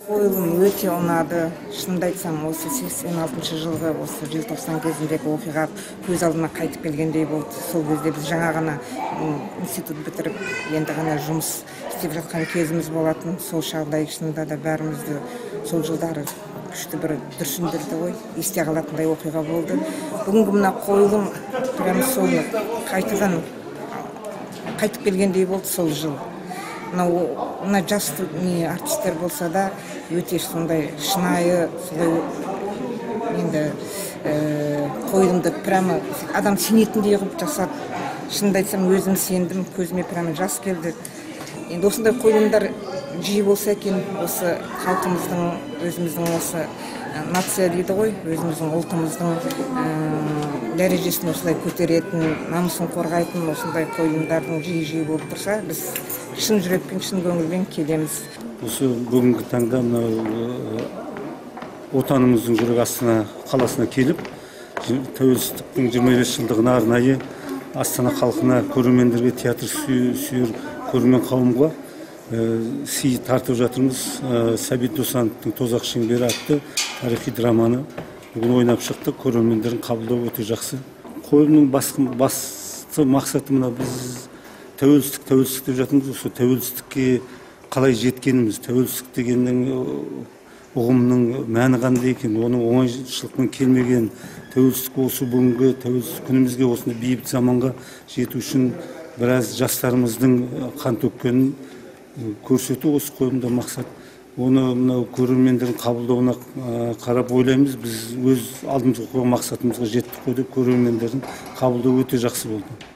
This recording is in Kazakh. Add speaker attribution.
Speaker 1: Қойылым өте ұнады. Шынымды айтсам, осы 86 жылғы осы желтоқсан кезіндегі оқиға көз алдыма қайтып келгендей болды. Сол кезде біз жаңа ғана институт бітіріп, енді ғана жұмыс істеп жатқан кезіміз болатын. Сол жағдай шынында да бәрімізді сол жылдары күшті бір дүрсіндірді ғой, есте қалатындай оқиға болды. Бүгінгі мына қойылым прямо соны қайтадан қайтып келгендей болды сол жыл. Мына жас не артистер болса да өте сондай шынайы, солай енді қойылымды прямо адам сенетіндей қылып жасады. Шынымды айтсам, өзім сендім, көзіме прямо жас келді. Енді осындай қойылымдар жиі болса екен, осы халқымыздың, өзіміздің осы нация дейді ғой, өзіміздің ұлтымыздың дәрежесін осылай көтеретін, намысын қорғайтын осындай қойылымдардың жиі-жиі болып тұрса, біз шын жүрекпен, шын көңілмен келеміз.
Speaker 2: Осы бүгінгі таңда мынау отанымыздың жүрегі Астана қаласына келіп, тәуелсіздіктің 25 жылдығына арнайы Астана халқына, көрермендерге, театр сүйер көрермен қауымға сый тартып жатырмыз. Сәбит Досановтың «Тозақ шеңбері» атты тарихи драманы бүгін ойнап шықтық. Көрермендердің қабылдауы өте жақсы. Қойылымның басты мақсаты мына біз тәуелсіздік, тәуелсіздік деп жатырмыз. Осы тәуелсіздікке қалай жеткеніміз, тәуелсіздік дегеннің ұғымның мәні қандай екен, оның оңайшылықпен келмеген тәуелсіздік, осы бүгінгі тәуелсіздік күнімізге, осындай бейбіт заманға жету үшін біраз жастарымыздың қан төккенін көрсету осы қойылымда мақсат. Оны мынау көрермендердің қабылдауына қарап ойлаймыз, біз өз алдымызға қойған мақсатымызға жеттік қой деп. Көрермендердің қабылдауы өте жақсы болды.